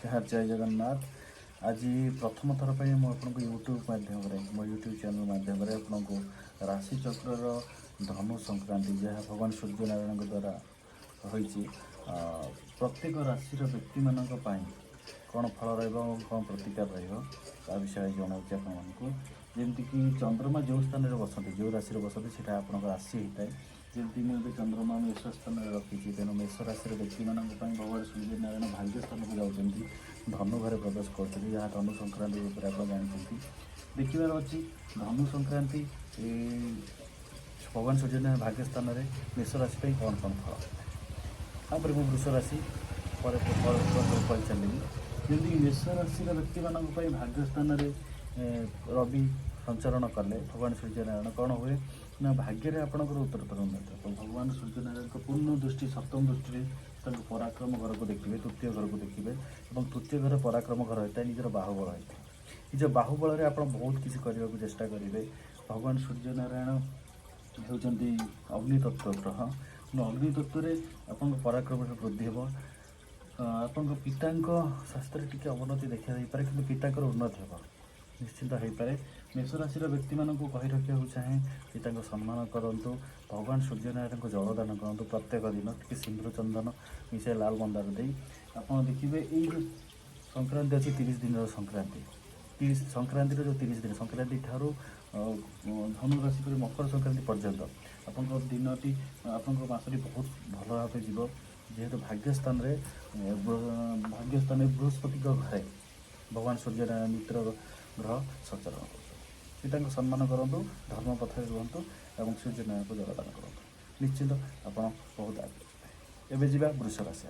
ନମସ୍କାର, ଜୟ ଜଗନ୍ନାଥ। ଆଜି ପ୍ରଥମ ଥର ପାଇଁ ମୁଁ ଆପଣଙ୍କୁ ୟୁଟ୍ୟୁବ୍ ମାଧ୍ୟମରେ, ମୋ ୟୁଟ୍ୟୁବ୍ ଚ୍ୟାନେଲ୍ ମାଧ୍ୟମରେ ଆପଣଙ୍କୁ ରାଶି ଚକ୍ରର ଧନୁ ସଂକ୍ରାନ୍ତି, ଯାହା ଭଗବାନ ସୂର୍ଯ୍ୟନାରାୟଣଙ୍କ ଦ୍ୱାରା ହୋଇଛି, ପ୍ରତ୍ୟେକ ରାଶିର ବ୍ୟକ୍ତିମାନଙ୍କ ପାଇଁ କ'ଣ ଫଳ ରହିବ ଏବଂ କ'ଣ ପ୍ରତିକାର ରହିବ, ତା ବିଷୟରେ ଜଣାଉଛି ଆପଣମାନଙ୍କୁ। ଯେମିତିକି ଚନ୍ଦ୍ରମା ଯେଉଁ ସ୍ଥାନରେ ବସନ୍ତି, ଯେଉଁ ରାଶିରେ ବସନ୍ତି, ସେଇଟା ଆପଣଙ୍କ ରାଶି ହେଇଥାଏ। ଯେମିତି ମୁଁ ଏବେ ଚନ୍ଦ୍ରମା ମେଷ ସ୍ଥାନରେ ରଖିଛି, ତେଣୁ ମେଷ ରାଶିର ବ୍ୟକ୍ତିମାନଙ୍କ ପାଇଁ ଭଗବାନ ସୂର୍ଯ୍ୟନାରାୟଣ ଭାଗ୍ୟ ସ୍ଥାନକୁ ଯାଉଛନ୍ତି, ଧନୁ ଘରେ ପ୍ରବେଶ କରୁଛନ୍ତି, ଯାହା ଧନୁ ସଂକ୍ରାନ୍ତି ଉପରେ ଆପଣ ଜାଣିଛନ୍ତି। ଦେଖିବାର ଅଛି, ଧନୁ ସଂକ୍ରାନ୍ତି ଭଗବାନ ସୂର୍ଯ୍ୟନାରାୟଣ ଭାଗ୍ୟ ସ୍ଥାନରେ ମେଷ ରାଶି ପାଇଁ କ'ଣ କ'ଣ ଫଳ। ତାପରେ ମୁଁ ବୃଷ ରାଶି ପରେ ପରେ ପରେ କହି ଚାଲିବି। ଯେମିତିକି ମେଷ ରାଶିର ବ୍ୟକ୍ତିମାନଙ୍କ ପାଇଁ ଭାଗ୍ୟ ସ୍ଥାନରେ ରବି ସଞ୍ଚରଣ କଲେ ଭଗବାନ ସୂର୍ଯ୍ୟନାରାୟଣ, କ'ଣ ହୁଏ ନା ଭାଗ୍ୟରେ ଆପଣଙ୍କର ଉତ୍ତରୋତ୍ତର ଉନ୍ନତି ହେବ। ଭଗବାନ ସୂର୍ଯ୍ୟନାରାୟଣଙ୍କ ପୂର୍ଣ୍ଣ ଦୃଷ୍ଟି, ସପ୍ତମ ଦୃଷ୍ଟିରେ ତାଙ୍କୁ ପରାକ୍ରମ ଘରକୁ ଦେଖିବେ, ତୃତୀୟ ଘରକୁ ଦେଖିବେ ଏବଂ ତୃତୀୟ ଘର ପରାକ୍ରମ ଘର ହୋଇଥାଏ, ନିଜର ବାହୁବଳ ହୋଇଥାଏ। ନିଜ ବାହୁବଳରେ ଆପଣ ବହୁତ କିଛି କରିବାକୁ ଚେଷ୍ଟା କରିବେ। ଭଗବାନ ସୂର୍ଯ୍ୟନାରାୟଣ ହେଉଛନ୍ତି ଅଗ୍ନିତତ୍ତ୍ୱ ଗ୍ରହ। ତେଣୁ ଅଗ୍ନି ତତ୍ତ୍ୱରେ ଆପଣଙ୍କ ପରାକ୍ରମର ବୃଦ୍ଧି ହେବ। ଆପଣଙ୍କ ପିତାଙ୍କ ସ୍ୱାସ୍ଥ୍ୟରେ ଟିକେ ଅବନତି ଦେଖା ଦେଇପାରେ, କିନ୍ତୁ ପିତାଙ୍କର ଉନ୍ନତି ହେବ, ନିଶ୍ଚିନ୍ତ ହେଇପାରେ। ମେଷ ରାଶିର ବ୍ୟକ୍ତିମାନଙ୍କୁ କହି ରଖିବାକୁ ଚାହେଁ, ପିତାଙ୍କ ସମ୍ମାନ କରନ୍ତୁ, ଭଗବାନ ସୂର୍ଯ୍ୟନାରାୟଣଙ୍କୁ ଜଳଦାନ କରନ୍ତୁ ପ୍ରତ୍ୟେକ ଦିନ, ଟିକେ ସିନ୍ଦୁର ଚନ୍ଦନ ମିଶାଇ ଲାଲ ମନ୍ଦାର ଦେଇ। ଆପଣ ଦେଖିବେ, ଏଇ ଯେଉଁ ସଂକ୍ରାନ୍ତି ଅଛି, 30 ଦିନର ସଂକ୍ରାନ୍ତି, 30 ସଂକ୍ରାନ୍ତିର ଯେଉଁ 30 ଦିନ, ସଂକ୍ରାନ୍ତି ଠାରୁ ଧନୁ ରାଶି ପରେ ମକର ସଂକ୍ରାନ୍ତି ପର୍ଯ୍ୟନ୍ତ ଆପଣଙ୍କ ଦିନଟି, ଆପଣଙ୍କ ମାସଟି ବହୁତ ଭଲ ଭାବେ ଯିବ। ଯେହେତୁ ଭାଗ୍ୟ ସ୍ଥାନରେ ବୃହସ୍ପତିଙ୍କ ଘରେ ଭଗବାନ ସୂର୍ଯ୍ୟନାରାୟଣ ମିତ୍ର ଗ୍ରହ ସଞ୍ଚରଣ କରୁଛନ୍ତି। ପିତାଙ୍କୁ ସମ୍ମାନ କରନ୍ତୁ, ଧର୍ମ ପଥରେ ରୁହନ୍ତୁ ଏବଂ ସୂର୍ଯ୍ୟନାରାୟଣଙ୍କୁ ଜଳଦାନ କରନ୍ତୁ। ନିଶ୍ଚିନ୍ତ ଆପଣ ବହୁତ ଆଗକୁ ଯିବେ। ଏବେ ଯିବା ବୃଷ ରାଶି।